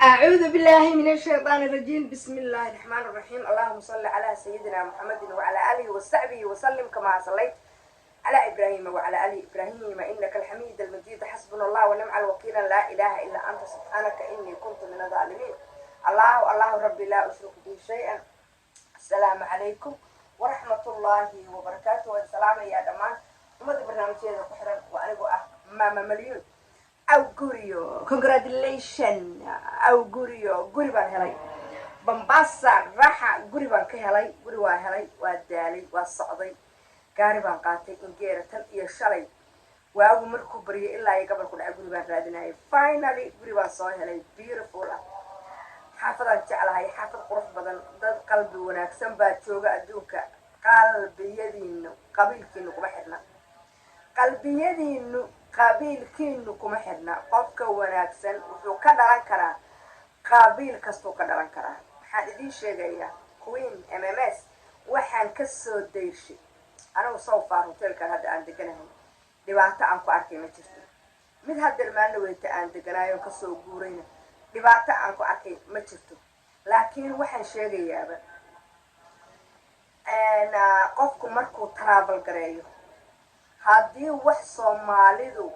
أعوذ بالله من الشيطان الرجيم، بسم الله الرحمن الرحيم. اللهم صل على سيدنا محمد وعلى آله وصحبه وسلم كما صليت على إبراهيم وعلى آل إبراهيم إنك الحميد المجيد. حسبنا الله ونعم الوكيل، لا إله إلا أنت، سبحانك إني كنت من الظالمين. الله الله ربي، لا أشرك به شيئا. السلام عليكم ورحمة الله وبركاته. والسلام يا دمان ummadda barnaamijyada ku xiran. Waa anigoo ah Mama Malyuun Awguriyo. Congratulation, Awguriyo, guri baan helay. Bambasa raxa guri baan ka helay. Guri waa helay, waa daalay, waa socday, gaari baan qaatay ingeera tan iyo shalay. Waagu markuu baryay ilaa iyo gabalku dhacay guri baan raadinayay. Finally guri baan soo helay, beautiful ah, xaafadaan jeclahay, xaafad qurux badan. Dad qalbi wanaagsan baa jooga adduunka. Qalbiyadiinu qabiilkiinu kuma xidhna, qalbiyadiinu qabiilkiinu kuma xidhna. Qofka wanaagsan wuxuu ka dhalan karaa qabiil kastuu ka dhalan karaa. Waxaan idiin sheegayaa, Queen MMS waxaan kasoo dayrshay anigu. So far hotelkan hadda aan deganahay dhibaato aan ku arkay ma jirto. Mid haddeer maalin weyta aan deganaayo kasoo guurayna dhibaato aan ku arkay ma jirto. Laakiin waxaan sheegayaaba, qofku markuu travel gareeyo, haddii wax Soomaalidu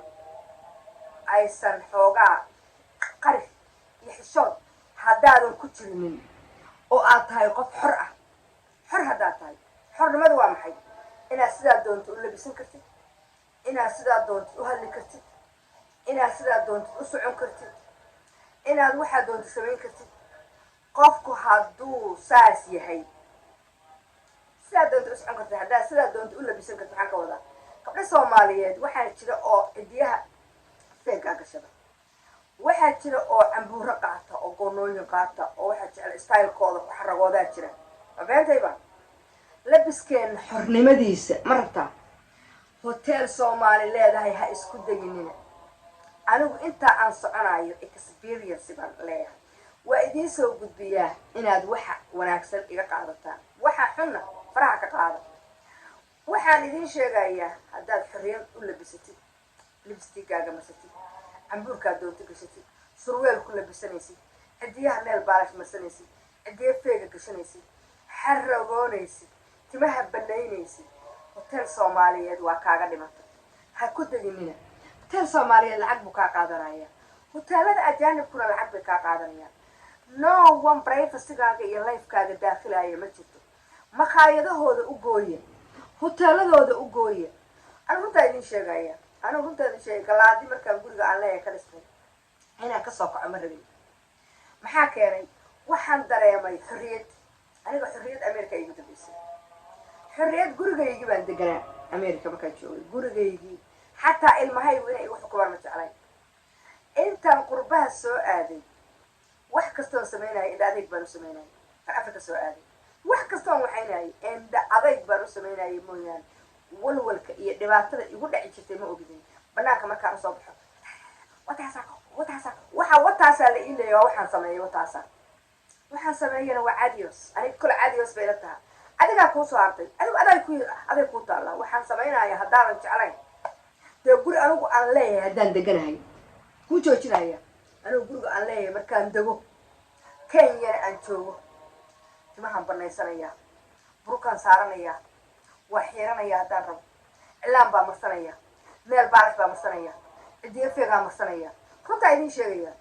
aysan xoogaa qarif iyo xishood haddaadan ku jirinin oo aad tahay qof xor ah, xor haddaad tahay, xornimadu waa maxay? Inaad sidaa doonto u labisan kartid, inaad sidaa doontid u hadli kartid, inaad sidaa doontid u socon kartid, inaad waxaad doonto samayn kartid. Qofku hadduu saas yahay, sidaa doonta u socon kartid, haddaad sidaa doonto u labisan kartid. Maxaan ka wadaa? Gabdho Soomaaliyeed waxaa jira oo cidiyaha feegaa gashada, waxaa jira oo cambuuro qaata oo goonooyin qaata oo waxaa jecel stylekooda ku xaragoodaa jira. Ma beentayba? Labiskeena xornimadiisa ma rabtaa? Hotel Soomaali leedahay ha isku daginina. Anigu intaa aan soconayo experience baan leeyahay, waa idiin soo gudbiyaa inaad waxa wanaagsan iga qaadataan, waxa xunna faraha ka qaada. Waxaan idiin sheegayaa, haddaad xorriyad u labisatid, lipstickgaaga marsatid, cambuurkaad doonto gashatid, surweel ku labisanaysid, cidiyaha nail polish marsanaysid, cidiya feega gashanaysid, xaragoonaysid, timaha banaynaysid, hotel Soomaaliyeed waa kaaga dhimata. Ha ku deginina. Hotel Soomaaliyeed lacag buu kaa qaadanaya, hoteelada ajaanibkuna lacag bay kaa qaadanayaan. No one privacygaaga iyo lifekaaga daakilaya ma jirto. Makhaayadahooda u gooya, hoteeladooda u gooya. Anigu runtaa idin sheegaya, anigu runtaa idin sheegay. Galaadi markaan guriga aan leeyahay ka dhistay, inaan kasoo kaco ma rabin. Maxaa keenay? Waxaan dareemay xorriyad. Aniga xorriyad America igu dambeysay. Xorriyad gurigaygii baan deganaa America markaan joogay. Gurigaygii xataa ilmahaygu inay igu xukumaan ma jeclayn. Intaan qurbaha soo aaday, wax kastoon samaynaya indha adayg baan u samaynaya. Kan Africa soo aaday, wax kastoon waxaynayay indha adayg baan u samaynayay mooyaane, walwalka iyo dhibaatada igu dhaci jirtay ma ogidin. Banaanka markaan usoo baxo, wataasa, wataasa, waxa wataasaa la ii leeya. Waa waxaan sameeyay, wataasa waxaan sameeyana. Waa cadios. Aniga kole cadios bay ila taha. Adigaa kuu soo hartay, adigu aday ku aday kuu taallaa. Waxaan samaynaya haddaanan jeclayn dee guri anigu aan leeyahay haddaan deganahay kuu joojinaya. Anigu guriga aan leeyahay markaan dego, Kenyana aan joogo, timahaan banaysanaya, burukaan saaranaya, waa xiiranaya haddaan rabo, cilaan baa marsanaya, nail polish baa marsanaya, cidiyo feegaa marsanaya. Runtaa idiin sheegaya,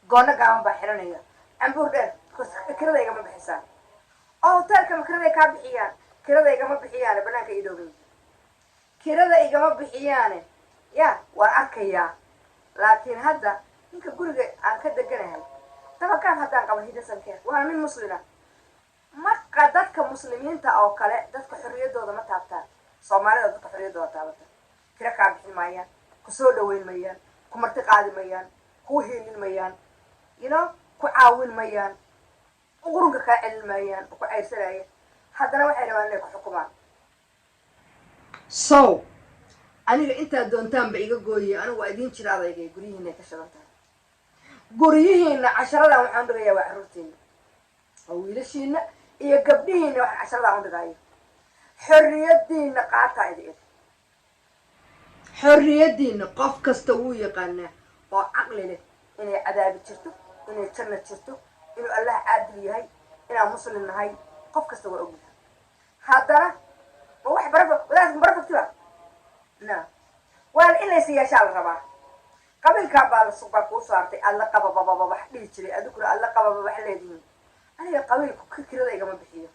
goono gaaban baa xiranaya, cambuur dheer, because kirada igama bixisaan. Oo hoteelka ma kiraday kaa bixiyaan? Kirada igama bixiyaane, banaanka ii dhoobay, kirada igama bixiyaane. Ya, waan arkayaa. Laakiin hadda ninka guriga aan ka deganahay dabagaab haddaan qabo, he doesn't care. Waana nin muslina. Maqa dadka Muslimiinta oo kale dadka xorriyaddooda ma taabtaan. Soomaalida dadka xorriyaddooda taabata, kira kaa bixin maayaan, ku soo dhaweyn mayaan, ku marti qaadi mayaan, kuu hiilin mayaan, ku caawin mayaan, qurunka kaa celin maayaan, ku cayrsanaya. Haddana waxay rabaan inay ku xukumaan. So aniga intaad doontaanba iga gooye. Anigu waa idiin jira adaygay. Guryihiina ka shadan tahay, guryihiina. Casharadan waxaan udhigayaa waa carruurtiina oo wiilashiina iyo gabdhihiina. Waxaan casharadaan udhigayo, xorriyadiina qaataa idi id xorriyadiina. Qof kasta wuu yaqaanaa oo caqli leh inay cadaabi jirto. Inay janna jirto, inuu Allah caadil yahay, inaan Muslim nahay, qof kasta waa ogyahay. Haddana ma wax baraf wadaadka perfect ba no. Waa in laysa yeeshaa la rabaa. Qabiilkaa baa la baa kuu saartay. Alla qababababax dhihi jiray, adiguna alla qabababax leedihiin. Aniga qabiilku kirada igama bixiyo.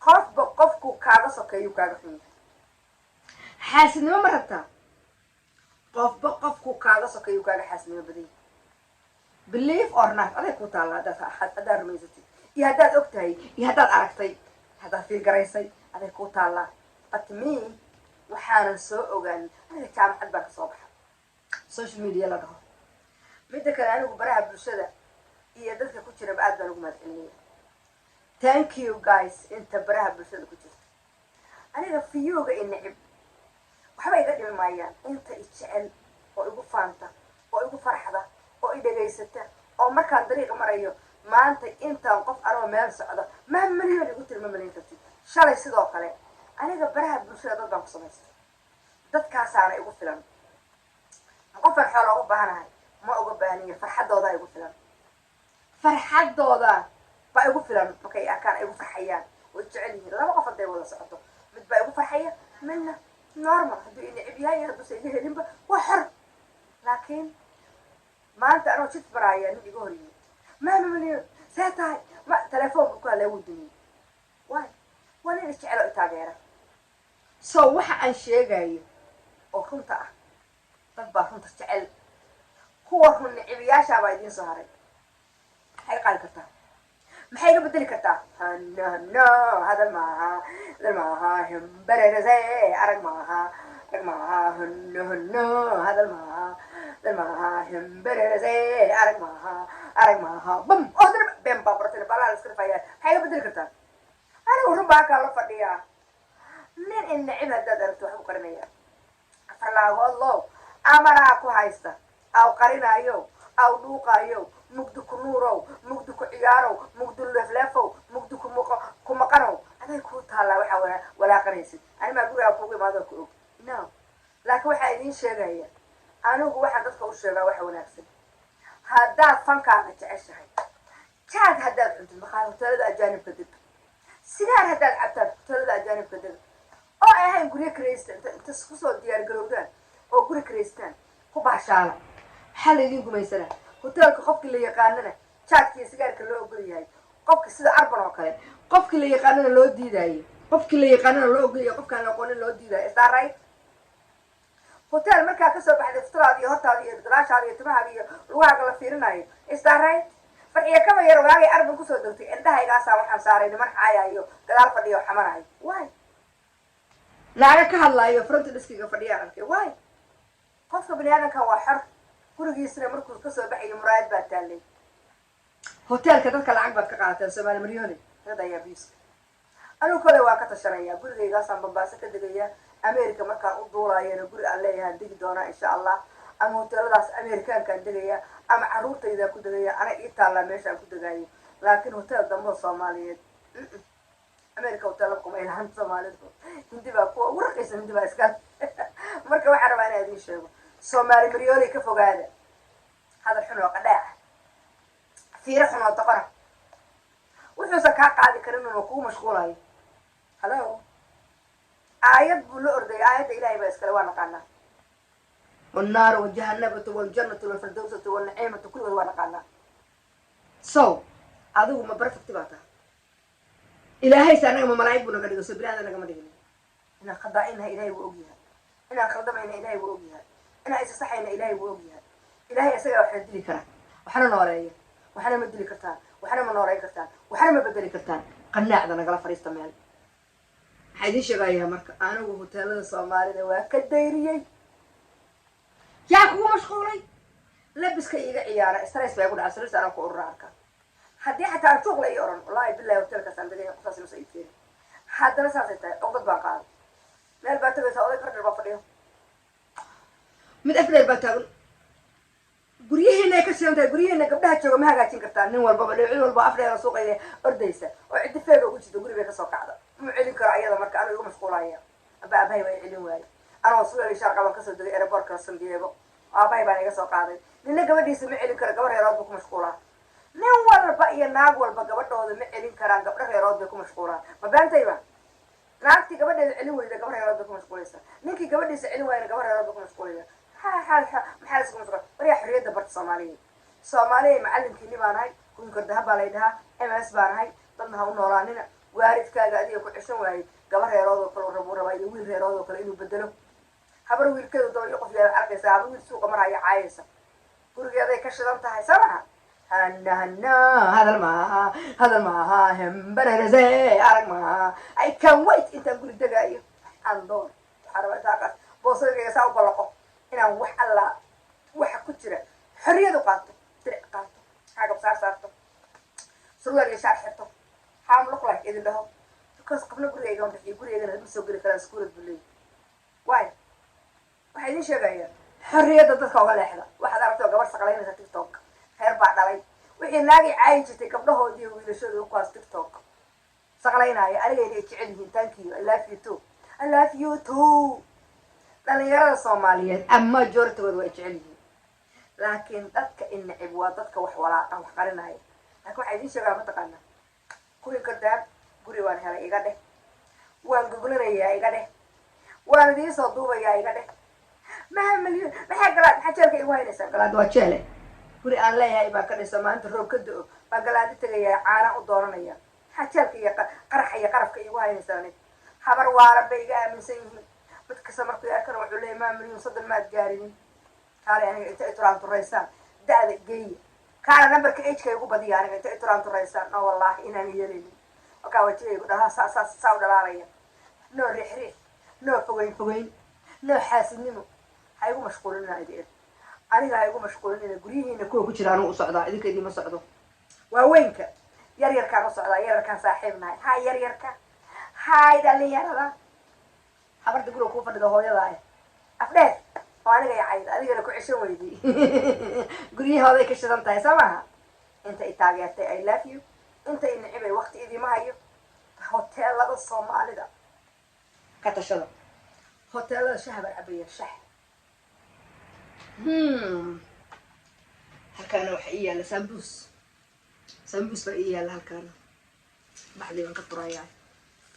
Qofba qofku kaaga sokeeyuu kaaga xun yahay. Xaasidnimo ma rabtaa? Qofba qofku kaaga sokeeyuu kaaga xaasidnimo badan yahay. Believe or not, aday ku taalla. Haddaad rumaysatid iyo haddaad og tahay iyo haddaad aragtay, haddaad fiilgaraysay, aday ku taallaa. But me, waxaanan soo ogaanin, aniga jaamacad baan kasoo baxa social media la dhaho. Midda kale, anigu baraha bulshada iyo dadka ku jiraba aad baan ugu mahad celinaya. Thank you guys, inta baraha bulshada ku jirta. Aniga fiyooga i necib waxba iga dhimi maayaan. Inta i jecel oo igu faanta oo igu farxda oo i dhegaysata oo markaan dariiqa marayo maanta, intaan qof anoo meel socda maa milyan igu tiri, ma malayn kartid. Shalay sidoo kale aniga baraha bulshada dad baan ku samaystay, dadkaasaana igu filan. Qofaan xoola uga baahanahay ma uga baahaniyo. Farxaddoodaa igu filan, farxaddooda baa igu filan. Markay arkaan ay igu farxayaan oo jecel yihiin. Laba qof hadday wada socoto, mid baa igu farxaya, midna normal. Hadduu i necib yahay iyo hadduusa iga helinba, waa xor. Laakiin maanta anoo jid baraaya, nin iga hor yimid, "Maama milyan, see tahay?" Ma telefoon buu ku hadlaya, wuu dumiyey. Waay, waa nin isjecelo, i taageera. So waxa aan sheegayo oo runta ah, dad baa runta jecel. Kuwa run nicibiyaashaa baa idiin soo haray. Maxay qaadi kartaa? Maxay iga bedeli kartaa? Hano hano, hadal maaha, hadal maaha. Hembererese, arag maaha, arag maaha. Hano hano, hadal maaha, hadal maaha. Hembererese, arag maaha, arag maaha. Bam, oh, haddana been baa baratay, balaa la iska rifaya. Maxay iga bedeli kartaa? Anigu run baa halkaa la fadhiyaa. Nin in necib haddaad aragto, waxbuu qarinaya. Afar laagood low amaraa ku haysta, aw qarinayo, aw dhuuqayo. Mugdi ku nuurow, mugdi ku ciyaarow, mugdi leefleefow, mugdi ku muq ku maqanow, aday kuu taallaa. Waxaa walaaqanaysid, animaa gurigaa kugu imaado ku og? No. Laakiin waxaa idiin sheegaya, anigu waxaan dadka u sheegaa waxa wanaagsan. Haddaad fankaaga jeceshahay, jaad haddaad cuntid, maqaa hoteelada ajaanibka deg. Sigaar haddaad cabtaad, hoteelada ajaanibka deg, oo ay ahayn guryo kiraysta. Inta kusoo diyaar garowdaan oo guri kiraystaan, ku baashaala. Maxaa laydin gumaysanaa? Hoteelka qofkii la yaqaanana jaadka iyo sigaarka loo ogol yahay, qofka sida Arban oo kale, qofkii la yaqaanana loo diidaayo, qofkii la yaqaanana loo ogol yahay, qofkaan la aqoonin loo diidaayo. Is that right? Hotel markaa kasoo baxday, futuraada iyo hortaada iyo gadaashaada iyo timahaaga iyo lugahaaga la fiirinayo. Is that right? Farxiya Kaba Yar waagay Arban kusoo degtay, indhahaygaasaa waxaan saaray niman caayayo, gadaal fadhiyo, xamanayo. Waay, naaga ka hadlaayo, front deskiga fadhiyaan arkay. Waay, qofka bani aadamka waa xor. Gurigiisna markuu kasoo baxayo muraayad baa taallay. Hoteelka dadka lacag baad ka qaadateen, Soomaali maryoone dad ayaa biiska. Anigu kole waan ka tashanaya. Gurigaygaasaan Bambaaso ka degaya. America markaan u duulaayana guri aan leeyahaan degi doonaa, insha Allah. Ama hoteeladaas Amerikaankaan degaya ama carruurtaydaan ku degaya. Ana ii taallaa meesha aan ku degaayo. Laakiin hotel dambe Soomaaliyeed, America hoteella kuma ilahan Soomaalidu. Hindi baa kuwa ugu raqiisan, hindi baa iskale. Marka waxaan rabaa inaan idiin sheego, Soomaali maryooley ka fogaada. Hadal xun oo qadhaaca, fiiro xun oo doqona, wuxuusan kaa qaadi karin inuu kugu mashquulayo. Hallo, aayad buu la ordayay. Aayadda Ilahay baa iskale, waa naqaanaa. Wannaaru wajahanabatu waljannatu walfirdawsatu walnaciimatu, kulligood waa naqaanaa. So adigu ma perfect baa tahay? Ilaahayse annaga ma malaa'ig buu naga dhigo? Soo bini aadan nagama dhigin. Inaan khadaa'inaha Ilahay wuu ogyahay, inaan khaldamayna Ilahay wuu ogyahay, inaan isasaxayna Ilahay wuu ogyahay. Ilahay isagaa waxna dili karaa, waxna nooleeya. Waxna ma dili kartaan, waxna ma nooleyn kartaan, waxna ma bedeli kartaan. Qanaacda nagala fadhiista meel. Waxaa idiin sheegayaa marka, anigu hoteelada Soomaalida waa ka dayriyey. Yaa kugu mashquulay? Labiska iiga ciyaara, stress baa igu dhaca. Stress anaa ku urura arka. Haddii xataa aan juuq la ii oran, wallahi billahi, hotelkaasaan degaya, qofkaas inuusa ii keenin. Haddana saasay tahay, cuqdad baan qaaday. Meel baa tagaysaa, oday kardhar baa fadhiyo, mid afdheer baa taagan. Guryaheena ay ka shidan tahay. Guryaheena gabdhaha jooga ma hagaajin kartaa? Nin walbaba, cid walba afdheera suuqaya ordaysa oo ciddi feega ugu jirta, guri bay kasoo kacda. Ma celin karo ayada. Marka anu igu mashquulaya. Aba aabahay waa i celin waaye. Anoo surwaal shaar qaban kasoo degay airportka San Diego, aabahay baan iga soo qaaday. Nina gabadhiisa ma celin karo, gabar reerood buu ku mashquulaa. Nin walba iyo naag walba gabadhooda ma celin karaan, gabdho reerood bay ku mashquulaan. Ma beentayba? Naagtii gabadheeda celin weyda, gabadh reerood bay ku mashquulaysa. Ninkii gabadhiisa celin waayana, gabadh reerood bay ku mashquulaya. Maxaa la isku mashquul? Waryaa, xorriyadda barta, Soomaaliya. Soomaaliya, macalinkiini baan ahay. Kuwinkor dahab baa lay dhahaa, MS baan ahay. Dadna ha u noolaanina. Waalidkaaga adiga ku ceshan waayey, gaba reerood oo kale rabuu rabaa iyo wiil reerood oo kale inuu bedelo. Habar wiilkeedu daba iyo qof yaa arkaysa, habar wiil suuqa maraya caayaysa, gurigeeday ka shidan tahay. Soo maha? Hana hana, hadal maaha, hadal maaha, hembarerese arag maaha. I can wait intaan guri degaayo. Aan doon, waxaa rabaa intaa qaas boosadayga saa u ballaqo, inaan wax alla waxa ku jira xorriyad u qaato, diric qaato, xaagab saar saarto, surwaal iyo shaar xirto, how look like idin dhaho, because qabna guriga igama bixiyo, gurigeygana ma soo geli karaan, iskuulad buu leeyahy. Waay, waxaa idin sheegaya, xorriyadda dadka oga leexda. Waxaad aragtay oo gabar saqalaynaysa TikTok, reer baa dhalay. Wixii naagii caayi jirtay, gabdhahoodii iyo wiilashooda kuwaas TikTok saqlaynaya, anigayna ay jecel yihiin. Thank you, I love you too, I love you too. Dhalinyarada Soomaaliyeed ama majoritygood waa jecel yihiin, laakiin dadka inacib waa dadka wax walaaqa, wax qarinaya. Laakiin waxaa idiin sheegaa, mataqaanaa, kuwii kadaab guri waan helay iga dheh, waan goglanayaa iga dheh, waan idiin soo duubayaa iga dheh. Maha milyan, maxaa galaad, maxaa jeelka igu haynaysaa? Galaad waa jeele. Guri aan leeyahay baan ka dhisa. Maanta roob ka do-o baan galaadi tegayaa, caana u dooranaya. Maxaa jeelka iyo qaraxa iyo qarafka igu haynaysaa? Nig habar waaran bay iga aaminsan yihiin. Mid kasta markuu arkana wuxuu leeyahy, maa milyan 30 maad gaarinin. Kaalay, aniga inta i turaysaan da-da geeya, kaana numberka ageka igu badiya. Aniga inta i turaysaan, no, wallahi inaan yeelaynin. Markaa wajigaygu dhalaa saa saa saa u dhalaalaya. No riix riix, no fogeyn fogeyn, no xaasidnimo. Ha igu mashquulinina idin, aniga ha igu mashquulinina. Guryihiina kuwa ku jira anugu u socdaa, idinka idiima socdo. Waaweynka yar yarkaan u socdaa, yaryarkaan saaxiib nahay. Hay yaryarka, hay dhalinyarada. Habarta guriga kuu fadhida, hooyada ah, afdheer oo aniga yacayd, adigana ku ceshan weyday, guryahooday ka shidan tahay. Soo maha? Inta i taageertay, I love you. Inta i nicibay, waqti idiima hayo. Hoteelada Soomaalida ka tashada. Hoteelada shaha baan cabaya, shax. Halkaana waxaa ii yaalla sambuus, sambuus baa ii yaalla halkaana. Baxdii baan ka furayaa.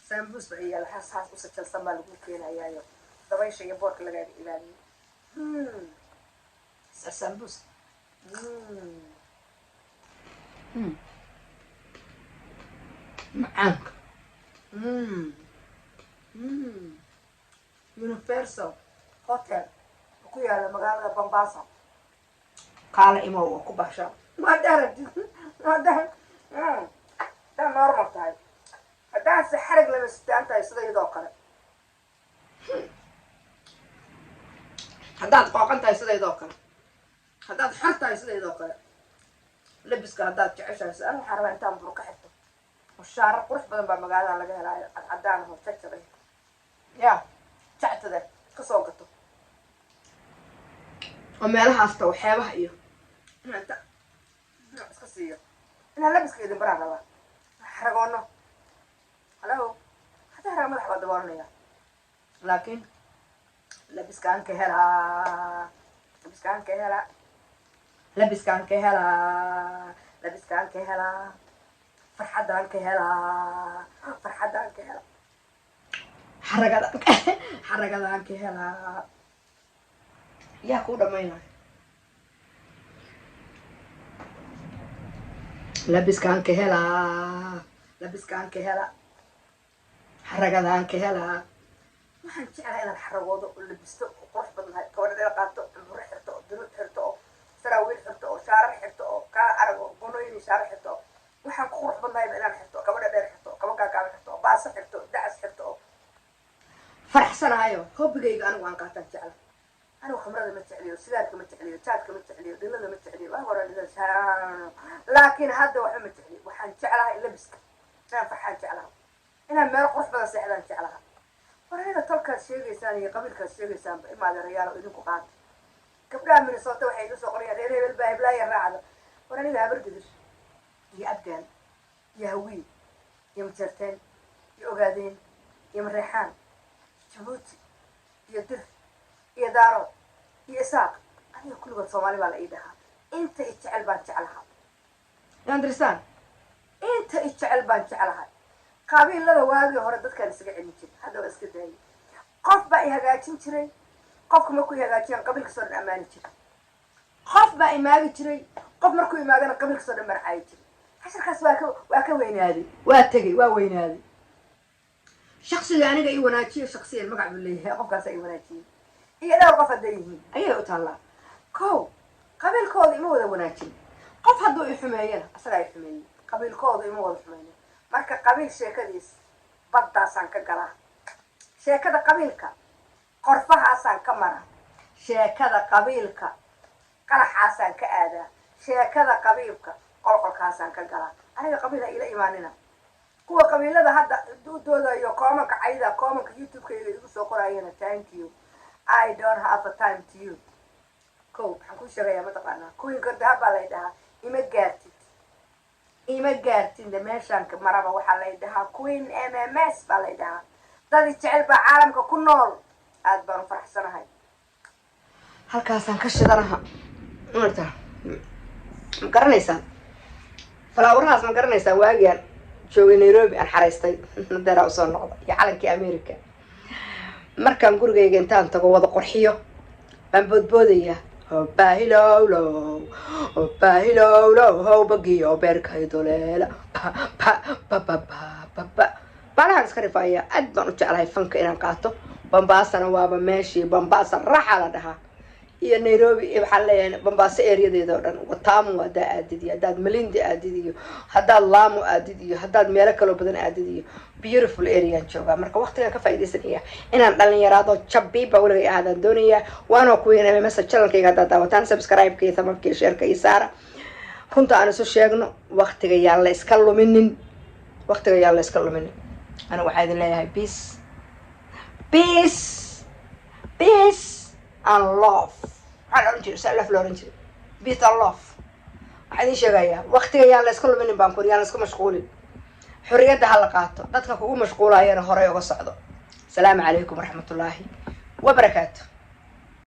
Sambuus baa ii yaalla, saas saas u sajalsan baa lagu keenayaayo, dabaysha iyo boorka lagaaga ilaaliyo. Sambuus. Macaanka. Universal Hotel oo ku yaala magaalada Bambasa, kaala imow oo ku basha. Haddaa rabtid, haddaa normal tahay, haddaase xarig lama sitaan tahay sida iyadoo kale, haddaad qooqan tahay sidaydoo kale, haddaad xor tahay sidaydoo kale, labiska haddaad jeceshahay si an, waxaa rabaa intaan burka xirto oo shaarar qurux badan baa magaaladan laga helaayo, cadcadaan oo jajabay ya jactada kasoo gato, oo meelahaas tago, xeebaha iyo inaan inta inaan iska siiyo, inaan labiska idin baraan rabaa, xaragoono. Halo, hadaa raga madax baa daboolanaya, laakiin labiskaan ka helaa, labiskaan ka helaa, labiskaan ka helaa, labiskaan ka helaa, farxaddaan ka helaa, farxaddaan ka helaa, xaragadaan xaragadaan ka helaa. Yaa kuu dhamaynayo? Labiskaan ka helaa, labiskaan ka helaa, xaragadaan ka helaa. Waxaan jeclahay inaan xaragoodo oo labisto oo qurux badnahay, gabadha dheer qaato, cumuro xirto, oo dunuud xirto, oo saraawiil xirto, oo shaarar xirto, oo kaa arag, oo gonooyin shaarar xirto, oo waxaan ku qurux badnahayba inaan xirto, gabadha dheer xirto, oo kaba gaagaaban xirto, oo baaso xirto, oo dacas xirto, oo faraxsanahayo. Hobbigayga anigu aan qaataan jecla. Anigu khamrada ma jecliyo, sigaarka ma jecliyo, jaadka ma jecliyo, dhilada ma jecliyo. Waa hore dhilada, laakiin hadda waxba ma jecliyo. Waxaan jeclahay labiska, inaan farxaan jeclaha, inaan meelo qurux badan seexdaan jeclaha. War aniga tolkaad sheegaysaan iyo qabiilkaad sheegaysaanba, ilmaadeerayaal oo idinku qaata. Gabdhaha Minnesota waxay iga soo qorayaan, reer hebel baa heblaaya raacda. War aniga Habargidir iyo Abgaal iyo Hawiin iyo Majeerteen iyo Ogaadeen iyo Mareexaan, Jabuuti iyo Dir iyo Daarood iyo Isaaq, aniga kulligood Soomaali baa la ii dhahaa. Inta i jecel baan jeclahaa. You understand? Inta i jecel baan jeclahay. Qabiilada waagii hore dadkaan isaga celin jiray, hadda waa iska daayay. Qof baa i hagaajin jiray, qofka markuu i hagaajiyaan qabiilkasoo dhan ammaani jiray. Qof baa imaagi jiray, qof markuu imaagana qabiilkasoo dhan baan caayi jiray. Casharkaas waa ka weynaaday, waa tegay, waa weynaaday. Shaksiga aniga i wanaajiyo shaksiyan magac buu leeyahay. Qofkaasa i wanaajiyey iyo dhowr qof hadday yihiin ayay u taallaa. Ko qabiilkooda ima wada wanaajin. Qof hadduu i xumeeyana asagaa i xumeeyey, qabiilkooda ima wada xumeynin. Marka qabiil sheekadiis baddaasaan ka galaa, sheekada qabiilka qorfahaasaan ka mara, sheekada qabiilka qalaxaasaan ka aadaa, sheekada qabiilka qolqolkaasaan ka galaa. Aniga qabiil ha ila imaanina. Kuwa qabiilada hadda u doodayo, comment-ka cayda, comment-ka YouTube-kayga igu soo qorayana, thank you, I don't have a time to you. Ko waxaan kuu sheegayaa, mataqaanaa, kuwii gordaha baa lay dhahaa. Ima gaartid, ima gaartidna. Meeshaan maraba waxaa lay dhahaa Queen MMS baa lay dhahaa. Dad i jecel baa caalamka ku nool. Aad baan u faraxsanahay. Halkaasaan ka shidanaha. Marta ma garanaysaan flower-ahaas? Ma garanaysaa waagiaan joogay Nairobi aan xaraystay? Nadeeraa usoo noqda iyo calankii America. Markaan gurigayga intaan tago wada qurxiyo baan boodboodayaa. Hobaahilowlow, hobaahilowlow, howbagiyo beerkay duleela, ba ba ba ba ba ba. Baalahaan iska rifaaya. Aad baan u jeclahay fanka inaan qaato. Bambaasana waaba meeshii. Bambaasa raxa la dhahaa iyo Nairobi iyo waxaan leeyahay Bambaaso area-deeda oo dhan. Watamu haddaa aadid iyo haddaad Malindi aadid iyo haddaad Lamu aadid iyo haddaad meelo kaloo badan aadid iyo beautiful area-an joogaa. Marka waqtigaan ka faaidaysanaya inaan dhalinyaraado jabiiba weligay ahaadaan doonayaa. Waana kuwiin MMS channel-kayga haddaad daawataan, subscribe-ka iyo thumbs-ka iyo share-ka iyo saara. Runta aan isu sheegno, waqtiga yaan la iska luminin, waqtiga yaan la iska luminin. Aniga waxaa idin leeyahay peace, peace, peace and love. Maxaa la ohan jiray? Saa love la ohan jiray, peace and love. Waxaa idin sheegayaa, waqtiga yaan la iska luminin baan kuri, yaan la iska mashquulin. Xorriyadda ha la qaato. Dadka kugu mashquulayana horey uga socdo. Asalaamu calaykum waraxmatullaahi wabarakaatu.